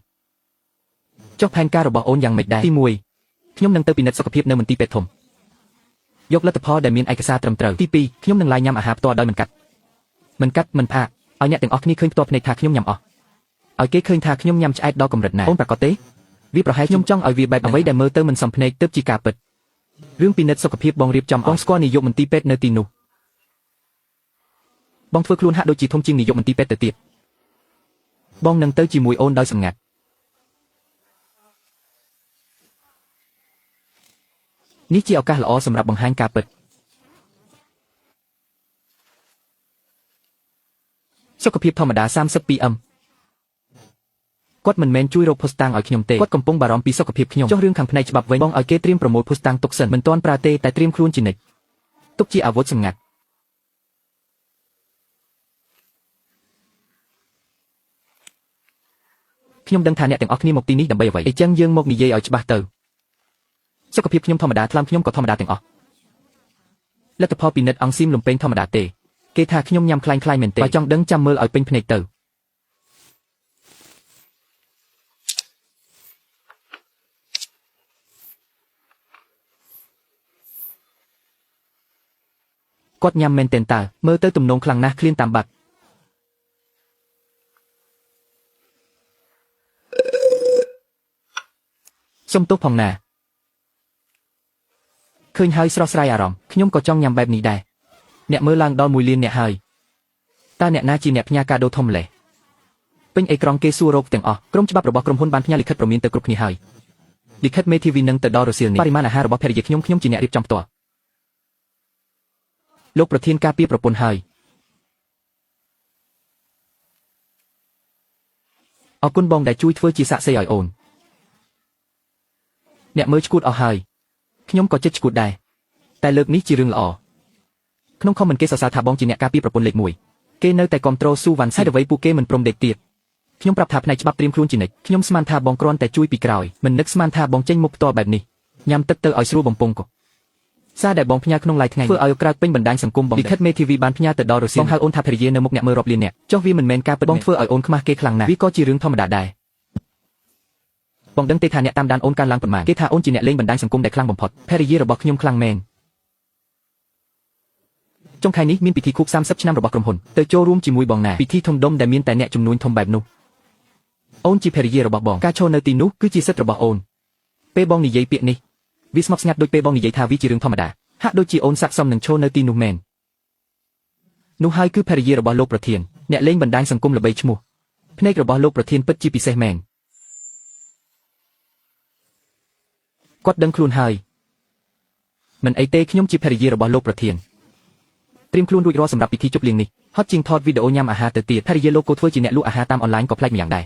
ចុះផែនការរបស់អូនយ៉ាងម៉េចដែរទី1ខ្ញុំនឹងទៅពិនិត្យសុខភាពនៅមន្ទីរពេទ្យធំយកលទ្ធផលដែលមានឯកសារត្រឹមត្រូវទី2ខ្ញុំនឹងឡាយញ៉ាំអាហារផ្ទាល់ដោយមិនកាត់មិនផាកឲ្យអ្នកទាំងអស់គ្នាឃើញផ្ទាល់ភ្នែកថាខ្ញុំញ៉ាំអស់ឲ្យគេឃើញថាខ្ញុំញ៉ាំឆ្អែតដល់កម្រិតណាអូនប្រកាសទេវាប្រហែលខ្ញុំចង់ឲ្យវាបែបអ្វីដែលមើលទៅមិនសមភ្នែកទើបជាការពិតរឿងពិនិត្យសុខភាពបងរៀបចំបងស្គាល់នាយកមន្ទីរពេទ្យនៅទីនោះបងធ្វើខ្លួនហាក់ដូចជាធំជាងនាយកមន្ទីរពេទ្យទៅទៀតបងនឹងទៅជាមួយអូនដោយសម្ងាត់នេះជាឱកាសល្អសម្រាប់បង្ហាញការពិតសុខភាពធម្មតា 32M គាត់មិនមែនជួយរកភស្តុតាងឲ្យខ្ញុំទេគាត់កំពុងបារម្ភពីសុខភាពខ្ញុំចុះរឿងខាងផ្នែកច្បាប់វិញបងឲ្យគេត្រៀមប្រមូលភស្តុតាងទុកសិនមិនទាន់ប្រើទេតែត្រៀមខ្លួនជានិច្ចទុកជាអាវុធសម្ងាត់ខ្ញុំដឹងថាអ្នកទាំងអស់គ្នាមកទីនេះដើម្បីអ្វីអញ្ចឹងយើងមកនិយាយឲ្យច្បាស់ទៅសុខភាពខ្ញុំធម្មតាថ្លើមខ្ញុំក៏ធម្មតាទាំងអស់លទ្ធផលពិនិត្យអង់ស៊ីមលំពេងធម្មតាទេគេថាខ្ញុំញ៉ាំខ្លាញ់មែនទេបើចង់ដឹងចាំមើលឲ្យពេញភ្នែកទៅគាត់ញ៉ាំមែនទែនតើមើលទៅទំនងខ្លាំងណាស់ឃ្លានតាមបាត់សុំទោសផងណាឃើញហើយស្រស់ស្រាយអារម្មណ៍ខ្ញុំក៏ចង់ញ៉ាំបែបនេះដែរអ្នកមើលឡើងដល់1លានអ្នកហើយតើអ្នកណាជាអ្នកផ្ញើកាដូធំម្ល៉េះពេញអេក្រង់គេសួររកទាំងអស់ក្រុមច្បាប់របស់ក្រុមហ៊ុនបានផ្ញើលិខិតព្រមានទៅគ្រប់គ្នាហើយលិខិតមេធាវីនឹងទៅដល់រសៀលនេះបរិមាណអាហាររបស់ភរិយាខ្ញុំជាអ្នករៀបចំផ្ទាល់ លោកប្រធានការពារប្រពន្ធហើយអរគុណបងដែលជួយធ្វើជាសាក្សីឲ្យអូនអ្នកមើលឈួតអស់ហើយខ្ញុំក៏ចិត្តឈួតដែរតែលើកនេះជារឿងល្អក្នុងខមមិនគេសរសើរថាបងជាអ្នកការពារប្រពន្ធលេខ1គេនៅតែគ្រប់គ្រងស៊ូវ៉ាន់ហេតុអ្វីពួកគេមិនព្រមដេកទៀតខ្ញុំប្រាប់ថាផ្នែកច្បាប់ត្រៀមខ្លួនជានិច្ចខ្ញុំស្មានថាបងគ្រាន់តែជួយពីក្រោយមិននឹកស្មានថាបងចេញមុខផ្ទាល់បែបនេះញ៉ាំទឹកទៅឲ្យស្រួលបំពង់កសារដែលបងផ្ញើក្នុងឡាយថ្ងៃធ្វើឲ្យក្រើកពេញបណ្ដាញសង្គមបងលិខិតមេធាវីបានផ្ញើទៅដល់រុស្ស៊ីបងហៅអូនថាភរិយានៅមុខអ្នកមើលរាប់លានអ្នកចុះវាមិនមែនការពិតបងធ្វើឲ្យអូនខ្មាស់គេខ្លាំងណាស់វាក៏ជារឿងធម្មតាដែរបងដឹងទេថាអ្នកតាមដានអូនកើនឡើងប៉ុន្មានគេថាអូនជាអ្នកលេងបណ្ដាញសង្គមដែលខ្លាំងបំផុតភរិយារបស់ខ្ញុំខ្លាំងមែនចុងខែនេះមានពិធីខួប30ឆ្នាំរបស់ក្រុមហ៊ុនទៅចូលរួមជាមួយបងណាពិធីធំដុំដែលមានតែអ្នកជំនួញធំបែបនោះអូនជាភរិយារបស់បងការឈរនៅទីនោះគឺជាសិទ្ធិរបស់អូនពេលបងនិយាយពាក្យនេះវាស្ងប់ស្ងាត់ដូចពេលបងនិយាយថាវាជារឿងធម្មតាហាក់ដូចជាអូនស័ក្តិសមនឹងឈរនៅទីនោះមែននោះហើយគឺភរិយារបស់លោកប្រធានអ្នកលេងបណ្ដាញសង្គមល្បីឈ្មោះភ្នែករបស់លោកប្រធានពិតជាពិសេសមែនគាត់ដឹងខ្លួនហើយមិនអីទេខ្ញុំជាភរិយារបស់លោកប្រធានត្រៀមខ្លួនរួចរាល់សម្រាប់ពិធីជប់លៀងនេះហត់ជាងថតវីដេអូញ៉ាំអាហារទៅទៀតភរិយាលោកក៏ធ្វើជាអ្នកលក់អាហារតាមអនឡាញក៏ប្លែកម្យ៉ាងដែរ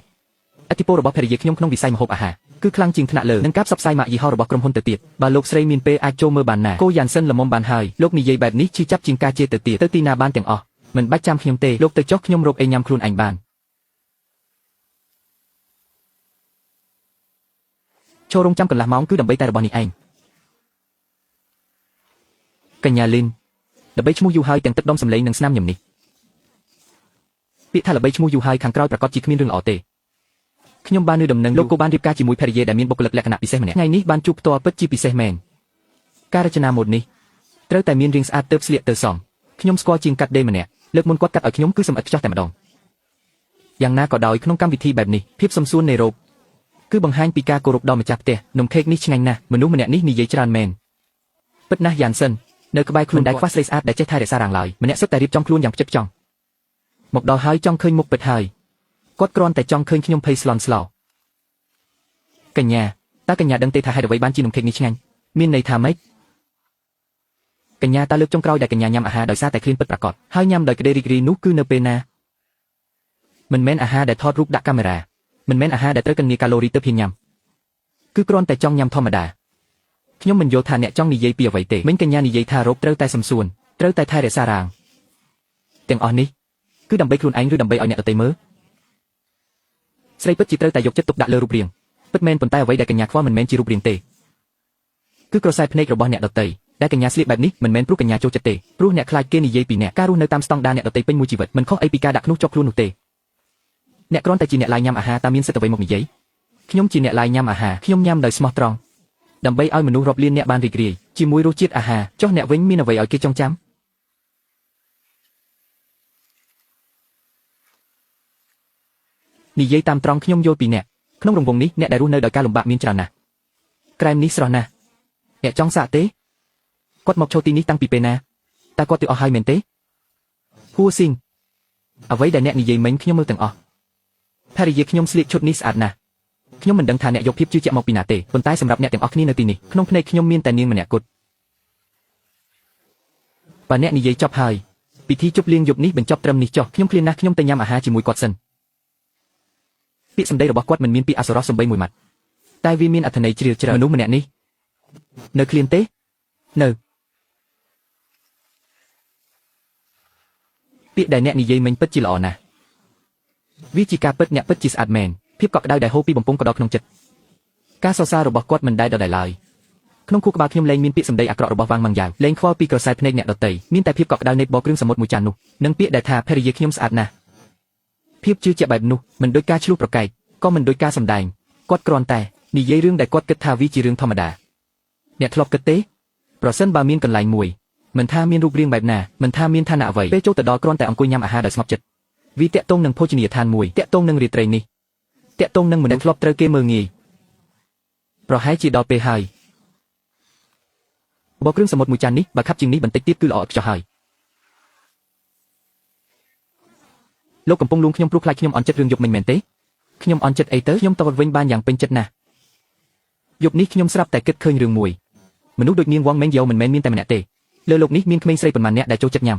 ឥទ្ធិពលរបស់ភរិយាខ្ញុំក្នុងវិស័យម្ហូបអាហារគឺខ្លាំងជាងថ្នាក់លើនឹងការផ្សព្វផ្សាយម៉ាកយីហោរបស់ក្រុមហ៊ុនទៅទៀតបើលោកស្រីមានពេលអាចចូលមើលបានណាគោយ៉ាន់សិនល្មមបានហើយលោកនិយាយបែបនេះឈឺចាប់ជាងការជេរទៅទៀតទៅទីណាបានទាំងអស់មិនបាច់ចាំខ្ញុំទេលោកទៅចុះខ្ញុំរកអីញ៉ាំខ្លួនឯងបានចូលរងចាំកន្លះម៉ោងគឺដើម្បីតែរបស់នេះឯងកញ្ញាលីនល្បីឈ្មោះយូរហើយទាំងទឹកដុំសម្លេងនិងស្នាមញញឹមនេះពាក្យថាល្បីឈ្មោះយូរហើយខាងក្រោយប្រកាសជាគ្មានរឿងល្អទេខ្ញុំបាននៅដំណឹងលោកក៏បានរៀបការជាមួយភរិយាដែលមានបុគ្គលិកលក្ខណៈពិសេសម្នាក់ថ្ងៃនេះបានជួបផ្ទាល់ពិតជាពិសេសមែនការរចនាម៉ូដនេះត្រូវតែមានរាងស្អាតទើបស្លៀកទៅសមខ្ញុំស្គាល់ជាងកាត់ដេរម្នាក់លើកមុនគាត់កាត់ឲ្យខ្ញុំគឺសម្អិតខ្ចោះតែម្ដងយ៉ាងណាក៏ដោយក្នុងកម្មវិធីបែបនេះភាពសំសួននៃរ៉ូបគឺបង្ហាញពីការគោរពដល់ម្ចាស់ផ្ទះនំខេកនេះឆ្ងាញ់ណាស់មនុស្សម្នាក់នេះនិយាយច្រើនមែនពិតណាស់យ៉ានសិននៅក្បែរខ្លួនដែលខ្វះស្រីស្អាតដែលចេះថែរក្សារាងឡើយម្នាក់សុទ្ធតែរៀបចំខ្លួនយ៉ាងផ្ចិតផ្ចង់មកដល់ហើយចង់ឃើញមុខពិតហើយគាត់គ្រាន់តែចង់ឃើញខ្ញុំភ័យស្លន់ស្លោកញ្ញាតើកញ្ញាដឹងទេថាហេតុអ្វីបានជានំខេកនេះឆ្ងាញ់មានន័យថាម៉េចកញ្ញាតើលើកចុងក្រោយដែលកញ្ញាញ៉ាំអាហារដោយសារតែឃ្លានពិតប្រាកដហើយញ៉ាំដោយក្តីរីករាយនោះគឺនៅពេលណាមិនមែនអាហារដែលថតរូបដាក់កាមេរ៉ាមិនមែនអាហារដែលត្រូវគណនាកាឡូរីទៅហ៊ានញ៉ាំគឺគ្រាន់តែចង់ញ៉ាំធម្មតាខ្ញុំមិនយល់ថាអ្នកចង់និយាយពីអ្វីទេមិញកញ្ញានិយាយថារោគត្រូវតែសំសួនត្រូវតែថែរក្សារាងទាំងអស់នេះគឺដើម្បីខ្លួនឯងឬដើម្បីឲ្យអ្នកដទៃមើលស្រីពិតជាត្រូវតែយកចិត្តទុកដាក់លើរូបរាងពិតមែនប៉ុន្តែអ្វីដែលកញ្ញាខ្វល់មិនមែនជារូបរាងទេគឺក្រសែភ្នែករបស់អ្នកដទៃដែលកញ្ញាស្លៀកបែបនេះមិនមែនព្រោះកញ្ញាចូលចិត្តទេព្រោះអ្នកខ្លាចគេនិយាយពីអ្នកការរស់នៅតាមស្តង់ដារអ្នកដទៃពេញមួយជីវិតមិនខុសអីពីការដាក់ខ្នោះជាប់ខ្លួននោះទេអ្នកគ្រាន់តែជាអ្នកឡាយញ៉ាំអាហារតើមានសិទ្ធិអ្វីមកនិយាយខ្ញុំជាអ្នកឡាយញ៉ាំអាហារខ្ញុំញ៉ាំដោយស្មោះត្រង់ដើម្បីឲ្យមនុស្សរាប់លានអ្នកបានរីករាយជាមួយរសជាតិអាហារចុះអ្នកវិញមានអ្វីឲ្យគេចងចាំនិយាយតាមត្រង់ខ្ញុំយល់ពីអ្នកក្នុងរង្វង់នេះអ្នកដែលរស់នៅដោយការលំបាកមានច្រើនណាស់ក្រែមនេះស្រស់ណាស់អ្នកចង់សាកទេគាត់មកចូលទីនេះតាំងពីពេលណាតើគាត់ទៅអស់ហើយមែនទេហួស៊ីងអ្វីដែលអ្នកនិយាយមិញខ្ញុំមើលទាំងអស់ភរិយាខ្ញុំស្លៀកឈុតនេះស្អាតណាស់ខ្ញុំមិនដឹងថាអ្នកយកភាពជឿជាក់មកពីណាទេប៉ុន្តែសម្រាប់អ្នកទាំងអស់គ្នានៅទីនេះក្នុងភ្នែកខ្ញុំមានតែនាងម្នាក់គត់បើអ្នកនិយាយចប់ហើយពិធីជប់លៀងយប់នេះបញ្ចប់ត្រឹមនេះចុះខ្ញុំឃ្លានណាស់ខ្ញុំទៅញ៉ាំអាហារជាមួយគាត់សិនពាក្យសម្ដីរបស់គាត់មិនមានពាក្យអសុរោះសំបីមួយម៉ាត់តែវាមានអត្ថន័យជ្រាលជ្រៅមនុស្សម្នាក់នេះនៅឃ្លានទេនៅពាក្យដែលអ្នកនិយាយមិញពិតជាល្អណាស់វាជាការពិតអ្នកពិតជាស្អាតមែនភាពកក់ក្ដៅដែលហូរពីបំពង់ក៏ដល់ក្នុងចិត្តការសរសើររបស់គាត់មិនដែលដដែលឡើយក្នុងខួរក្បាលខ្ញុំលែងមានពាក្យសម្ដីអាក្រក់របស់វ៉ាងម៉ាំងយ៉ាវលែងខ្វល់ពីក្រសែភ្នែកអ្នកដទៃមានតែភាពកក់ក្ដៅនៃបបរគ្រឿងសមុទ្រមួយចាននោះនិងពាក្យដែលថាភរិយាខ្ញុំស្អាតណាស់ភាពជឿជាក់បែបនោះមិនដូចការឆ្លោះប្រកែកក៏មិនដូចការសម្ដែងគាត់គ្រាន់តែនិយាយរឿងដែលគាត់គិតថាវាជារឿងធម្មតាអ្នកធ្លាប់គិតទេប្រសិនបើមានកន្លែងមួយមិនថាមានរូបរាងបែបណាមិនថាមានឋានៈអ្វីពេលចូលទៅដល់គ្រាន់តែអង្គុយញ៉ាំអាហារដោយស្ងប់ចិត្តវាតាក់ទងនឹងភោជនីយដ្ឋានមួយតាក់ទងនឹងរាត្រីនេះតាក់ទងនឹងមនុស្សធ្លាប់ត្រូវគេមើលងាយប្រហែលជាដល់ពេលហើយបបរគ្រឿងសមុទ្រមួយចាននេះបើខាប់ជាងនេះបន្តិចទៀតគឺល្អឥតខ្ចោះហើយលោកកំពុងលួងខ្ញុំព្រោះខ្លាចខ្ញុំអន់ចិត្តរឿងយប់មិញមែនទេខ្ញុំអន់ចិត្តអីទៅខ្ញុំតបវិញបានយ៉ាងពេញចិត្តណាស់យប់នេះខ្ញុំស្រាប់តែគិតឃើញរឿងមួយមនុស្សដូចនាងវងមេងយោមិនមែនមានតែម្នាក់ទេ លើលោកនេះមានក្មេងស្រីប៉ុន្មានអ្នកដែលចូលចិត្តញ៉ាំ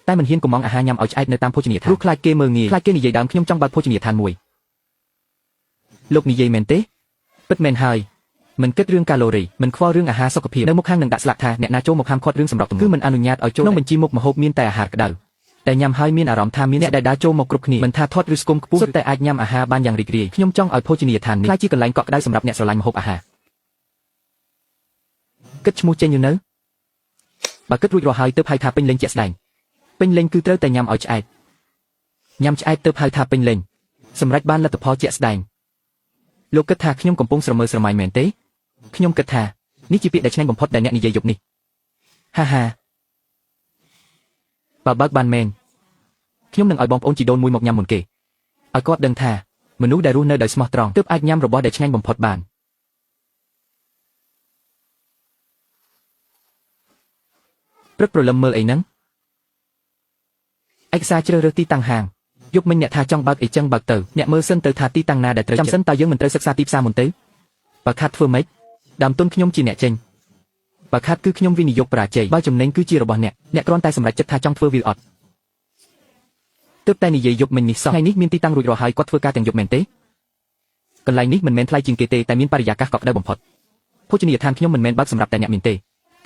តែមិនហ៊ានកំងអាហារញ៉ាំឲ្យឆ្អែតនៅតាមភោជនីយដ្ឋានព្រោះខ្លាចគេមើលងាយខ្លាចគេនិយាយដើមខ្ញុំចង់បើកភោជនីយដ្ឋានមួយលោកនិយាយមែនទេពិតមែនហើយមិនគិតរឿងកាឡូរីមិនខ្វល់រឿងអាហារសុខភាពនៅមុខហាងនឹងដាក់ស្លាកថាអ្នកណាចូលមកហាមឃាត់រឿងសម្រាប់ទម្ងន់គឺមិនអនុញ្ញាតឲ្យចូលក្នុងបញ្ជីមុខម្ហូបមានតែអាហារក្តៅតែញ៉ាំហើយមានអារម្មណ៍ថាមានអ្នកដែលដើរចូលមកគ្រប់គ្នាមិនថាធាត់ឬស្គមខ្ពស់សុទ្ធតែអាចញ៉ាំអាហារបានយ៉ាងរីករាយខ្ញុំចង់ឲ្យភោជនីយដ្ឋាននេះក្លាយជាកន្លែងកក់ក្ដៅសម្រាប់អ្នកស្រឡាញ់ម្ហូបអាហារគិតឈ្មោះចេញនៅបើគិតរួចរាល់ហើយទើបហៅថាពេញលេញជាក់ស្ដែងពេញលេញគឺត្រូវតែញ៉ាំឲ្យឆ្អែតញ៉ាំឆ្អែតទើបហៅថាពេញលេញសម្រេចបានលទ្ធផលជាក់ស្ដែងលោកគិតថាខ្ញុំកំពុងស្រមើស្រមៃមែនទេខ្ញុំគិតថានេះជាពាក្យដែលឆ្ងាញ់បំផុតដែលអ្នកនិយាយយប់នេះហាហាបើបើកបានមែនខ្ញុំនឹងឲ្យបងប្អូនជីដូនមួយមកញ៉ាំមុនគេឲ្យគាត់ដឹងថាមនុស្សដែលរស់នៅដោយស្មោះត្រង់ទើបអាចញ៉ាំរបស់ដែលឆ្ងាញ់បំផុតបានព្រឹកព្រលឹមមើលអីហ្នឹងឯកសារជ្រើសរើសទីតាំងហាងយប់មិញអ្នកថាចង់បើកអីចឹងបើកទៅអ្នកមើលសិនទៅថាទីតាំងណាដែលត្រូវចាំសិនតើយើងមិនត្រូវសិក្សាទីផ្សារមុនទេបើខាត់ធ្វើម៉េចដើមទុនខ្ញុំជាអ្នកចេញបើខាត់គឺខ្ញុំវិនិយោគបរាជ័យបើចំណេញគឺជារបស់អ្នកអ្នកគ្រាន់តែសម្រេចចិត្តថាចង់ធ្វើវាអត់ទើបតែនិយាយយប់មិញនេះសោះថ្ងៃនេះមានទីតាំងរួចរាល់ហើយគាត់ធ្វើការទាំងយប់មែនទេកន្លែងនេះមិនមែនថ្លៃជាងគេទេតែមានបរិយាកាសកក់ក្ដៅបំផុតភោជនីយដ្ឋានខ្ញុំមិនមែនបើកសម្រាប់តែអ្នកមានទេ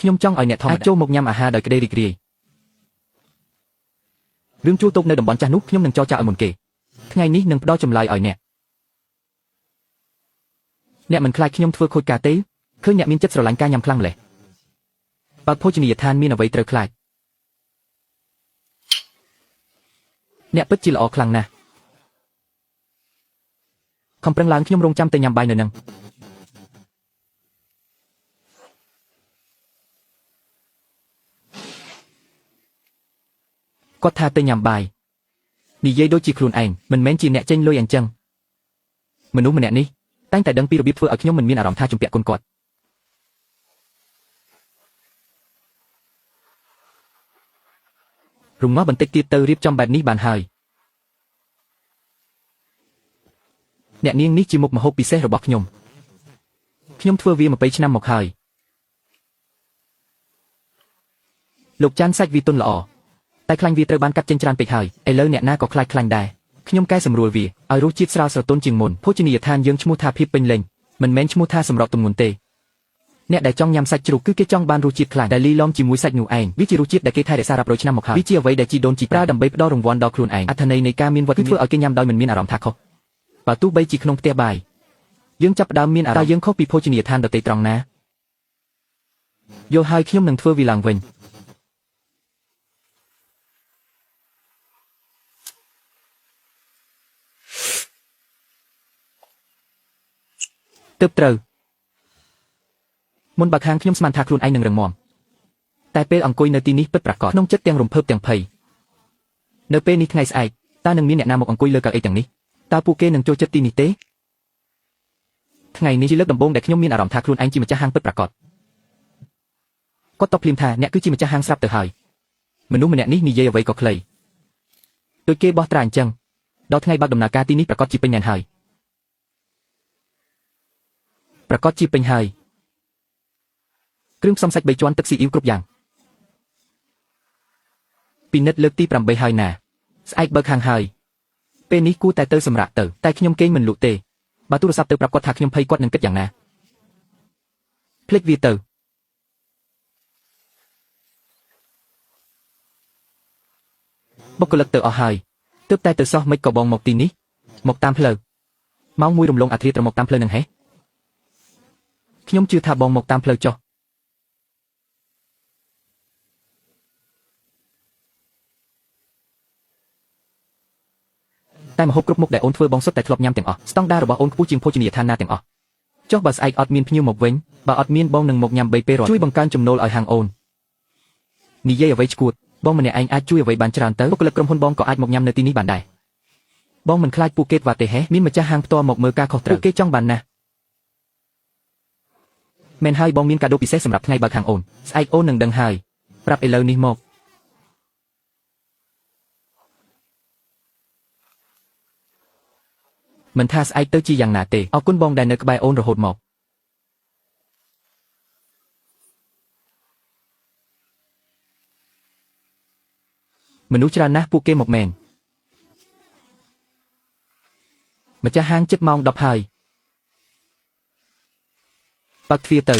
ខ្ញុំចង់ឲ្យអ្នកធម្មតាអាចចូលមកញ៉ាំអាហារដោយក្តីរីករាយរឿងជួលតូបនៅតំបន់ចាស់នោះខ្ញុំនឹងចរចាឲ្យមុនគេថ្ងៃនេះនឹងផ្ដល់ចម្លើយឲ្យអ្នកអ្នកមិនខ្លាចខ្ញុំធ្វើខូចការទេឃើញអ្នកមានចិត្តស្រឡាញ់ការញ៉ាំខ្លាំងម្ល៉េះបើភោជនីយដ្ឋានមានអ្វីត្រូវខ្លាចអ្នកពិតជាល្អខ្លាំងណាស់ខំប្រឹងឡើងខ្ញុំរងចាំតែញ៉ាំបាយនៅនឹងគាត់ថាទៅញ៉ាំបាយនិយាយដូចជាខ្លួនឯងមិនមែនជាអ្នកចេញលុយអញ្ចឹងមនុស្សម្នាក់នេះតែងតែដឹងពីរបៀបធ្វើឲ្យខ្ញុំមិនមានអារម្មណ៍ថាជំពាក់គុណគាត់រំងាស់បន្តិចទៀតទៅរៀបចំបែបនេះបានហើយអ្នកនាងនេះជាមុខម្ហូបពិសេសរបស់ខ្ញុំខ្ញុំធ្វើវា20ឆ្នាំមកហើយលោកចាន់សាច់វាទន់ល្អតែខ្លាញ់វាត្រូវបានកាត់ចេញច្រើនពេកហើយឥឡូវអ្នកណាក៏ខ្លាចខ្លាញ់ដែរខ្ញុំកែសម្រួលវាឲ្យរសជាតិស្រាលស្រទន់ជាងមុនភោជនីយដ្ឋានយើងឈ្មោះថាភាពពេញលេញមិនមែនឈ្មោះថាសម្របទម្ងន់ទេអ្នកដែលចង់ញ៉ាំសាច់ជ្រូកគឺគេចង់បានរសជាតិខ្លាញ់ដែលលីឡំជាមួយសាច់នោះឯងវាជារសជាតិដែលគេថែរក្សារាប់រយឆ្នាំមកហើយវាជាអ្វីដែលជីដូនជីប្រើដើម្បីផ្ដល់រង្វាន់ដល់ខ្លួនឯងអត្ថន័យនៃការមានវត្តមានគឺធ្វើឲ្យគេញ៉ាំដោយមិនមានអារម្មណ៍ថាខុសបើទោះបីជាក្នុងផ្ទះបាយយើងចាប់ផ្ដើមមានអារម្មណ៍តើយើងខុសពីភោជនីយដ្ឋានដទៃត្រង់ណាយល់ហើយខ្ញុំនឹងធ្វើវាឡើងវិញទើបត្រូវមុនបើកហាងខ្ញុំស្មានថាខ្លួនឯងនឹងរឹងមាំតែពេលអង្គុយនៅទីនេះពិតប្រាកដក្នុងចិត្តទាំងរំភើបទាំងភ័យនៅពេលនេះថ្ងៃស្អែកតើនឹងមានអ្នកណាមកអង្គុយលើកៅអីទាំងនេះតើពួកគេនឹងចូលចិត្តទីនេះទេថ្ងៃនេះជាលើកដំបូងដែលខ្ញុំមានអារម្មណ៍ថាខ្លួនឯងជាម្ចាស់ហាងពិតប្រាកដគាត់តបភ្លាមថាអ្នកគឺជាម្ចាស់ហាងស្រាប់ទៅហើយមនុស្សម្នាក់នេះនិយាយអ្វីក៏ខ្លីដូចគេបោះត្រាអញ្ចឹងដល់ថ្ងៃបើកដំណើរការទីនេះប្រាកដជាពេញណែនហើយប្រាកដជាពេញហើយគ្រឿងផ្សំសាច់3ជាន់ទឹកស៊ីអ៊ីវគ្រប់យ៉ាងពិនិត្យលើកទី8ហើយណាស្អែកបើកហាងហើយពេលនេះគួរតែទៅសម្រាកទៅតែខ្ញុំគេងមិនលក់ទេបើទូរស័ព្ទទៅប្រាប់គាត់ថាខ្ញុំភ័យគាត់នឹងគិតយ៉ាងណាភ្លេចវាទៅបុគ្គលិកទៅអស់ហើយទើបតែទៅសោះមិនក៏បងមកទីនេះមកតាមផ្លូវម៉ោង1រំលងអាធ្រាត្រមកតាមផ្លូវនឹងហេខ្ញុំជឿថាបងមកតាមផ្លូវចុះតែម្ហូបគ្រប់មុខដែលអូនធ្វើបងសុទ្ធតែធ្លាប់ញ៉ាំទាំងអស់ស្តង់ដាររបស់អូនខ្ពស់ជាងភោជនីយដ្ឋានណាទាំងអស់ចុះបើស្អែកអត់មានភ្ញៀវមកវិញបើអត់មានបងនឹងមកញ៉ាំ3ពេលរាល់ជួយបង្កើនចំណូលឲ្យហាងអូននិយាយអ្វីឈួតបងម្នាក់ឯងអាចជួយអ្វីបានច្រើនទៅបុគ្គលិកក្រុមហ៊ុនបងក៏អាចមកញ៉ាំនៅទីនេះបានដែរបងមិនខ្លាចពួកគេវ៉ាទេហេមានម្ចាស់ហាងផ្ទាល់មកមើលការខុសត្រូវពួកគេចង់បានណាស់មែនហើយបងមានកាដូពិសេសសម្រាប់ថ្ងៃបើកហាងអូនស្អែកអូននឹងដឹងហើយប្រាប់ឥឡូវនេះមកមិនថាស្អែកទៅជាយ៉ាងណាទេអរគុណបងដែលនៅក្បែរអូនរហូតមក មនុស្សច្រើនណាស់ពួកគេមកមែនម្ចាស់ហាងជិតម៉ោង10ហើយបើកទ្វារទៅ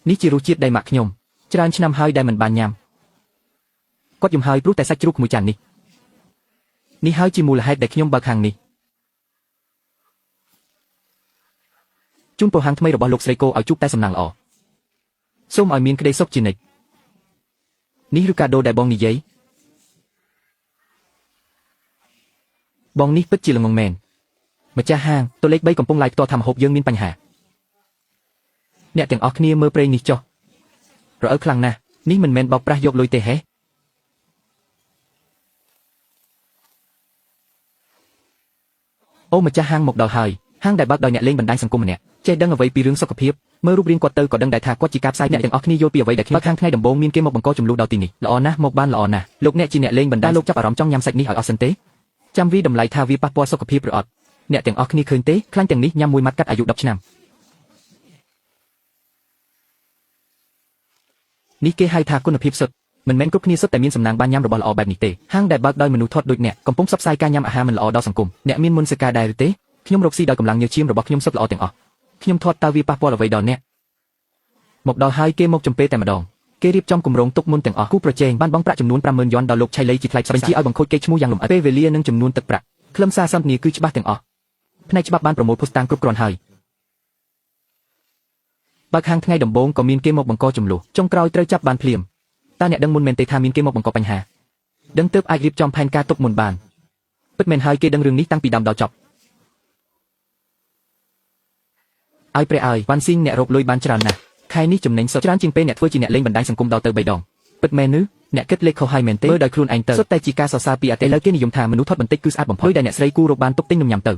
នេះជារសជាតិដែលម៉ាក់ខ្ញុំច្រើនឆ្នាំហើយដែលមិនបានញ៉ាំគាត់យំហើយព្រោះតែសាច់ជ្រូកមួយចាននេះនេះហើយជាមូលហេតុដែលខ្ញុំបើកហាងនេះជូនពរហាងថ្មីរបស់លោកស្រីគោឲ្យជួបតែសំណាងល្អសូមឲ្យមានក្តីសុខជានិច្ចនេះឬកាដូដែលបងនិយាយបងនេះពិតជាល្ងងមែនម្ចាស់ហាងតួលេខ3កំពុងឡាយផ្ទាល់ថាម្ហូបយើងមានបញ្ហាអ្នកទាំងអស់គ្នាមើលប្រេងនេះចុះរអិលខ្លាំងណាស់នេះមិនមែនបោកប្រាស់យកលុយទេហេអូម្ចាស់ហាងមកដល់ហើយហាងដែលបើកដោយអ្នកលេងបណ្ដាញសង្គមម្នាក់ចេះដឹងអ្វីពីរឿងសុខភាពមើលរូបរាងគាត់ទៅក៏ដឹងដែរថាគាត់ជាការផ្សាយអ្នកទាំងអស់គ្នាយល់ពីអ្វីដែលខ្ញុំបើកហាងថ្ងៃដំបូងមានគេមកបង្កចំនួនដល់ទីនេះល្អណាស់មកបានល្អណាស់លោកអ្នកជាអ្នកលេងបណ្ដាញលោកចាប់អារម្មណ៍ចង់ញ៉ាំសាច់នេះឲ្យអស់សិនទេចាំវីតម្លៃថាវាប៉ះពាល់សុខភាពឬអត់អ្នកទាំងអស់គ្នាឃើញទេខ្លាញ់ទាំងនេះញ៉ាំមួយម៉ាត់កាត់អាយុ10ឆ្នាំនេះគេហៅថាគុណភាពសុទ្ធមិនមែនគ្រប់គ្នាសុទ្ធតែមានសំណាងបានញ៉ាំរបស់ល្អបែបនេះទេហាងដែលបើកដោយមនុស្សធាត់ដូចអ្នកកំពុងផ្សព្វផ្សាយការញ៉ាំអាហារមិនល្អដល់សង្គមអ្នកមានមុនសកាដែរឬទេខ្ញុំរកស៊ីដោយកម្លាំងញើសឈាមរបស់ខ្ញុំសុទ្ធល្អទាំងអស់ខ្ញុំធាត់តើវាប៉ះពាល់អ្វីដល់អ្នកមកដល់ហើយគេមកចំពេលតែម្ដងគេរៀបចំគម្រោងទុកមុនទាំងអស់គូប្រជែងបានបង់ប្រាក់ចំនួន50000យន់ដល់លោកឆៃលីជាថ្លៃផ្សព្វបញ្ជាឲ្យបង្ខូចកេរ្តិ៍ឈ្មោះយ៉ាងលម្អិតពេលវេលានិងចំនួនទឹកប្រាក់ខ្លឹមសារសន្ទនាគឺច្បាស់ទាំងអស់ផ្នែកច្បាប់បានប្រមូលភស្តុតាងគ្រប់គ្រាន់ហើយបើកហាងថ្ងៃដំបូងក៏មានគេមកបង្កចំនួនចុងក្រោយត្រូវចាប់បានភ្លាមតើអ្នកដឹងមុនមែនទេថាមានគេមកបង្កបញ្ហាដឹងទើបអាចរៀបចំផែនការទុកមុនបានពិតមែនហើយគេដឹងរឿងនេះតាំងពីដើមដល់ចប់ឲ្យព្រះឲ្យវ៉ាន់ស៊ីងអ្នករកលុយបានច្រើនណាស់ខែនេះចំណេញសុទ្ធច្រើនជាងពេលអ្នកធ្វើជាអ្នកលេងបណ្ដាញសង្គមដល់ទៅ3ដងពិតមែនឬអ្នកគិតលេខខុសហើយមែនទេមើលដោយខ្លួនឯងទៅសុទ្ធតែជាការសរសើរពីអតិថិឥឡូវគេនិយមថាមនុស្សថត់បន្តិចគឺស្អាតបំផុតលុយដែលអ្នកស្រីគូរកបានទុកទិញនំញ៉ាំទៅ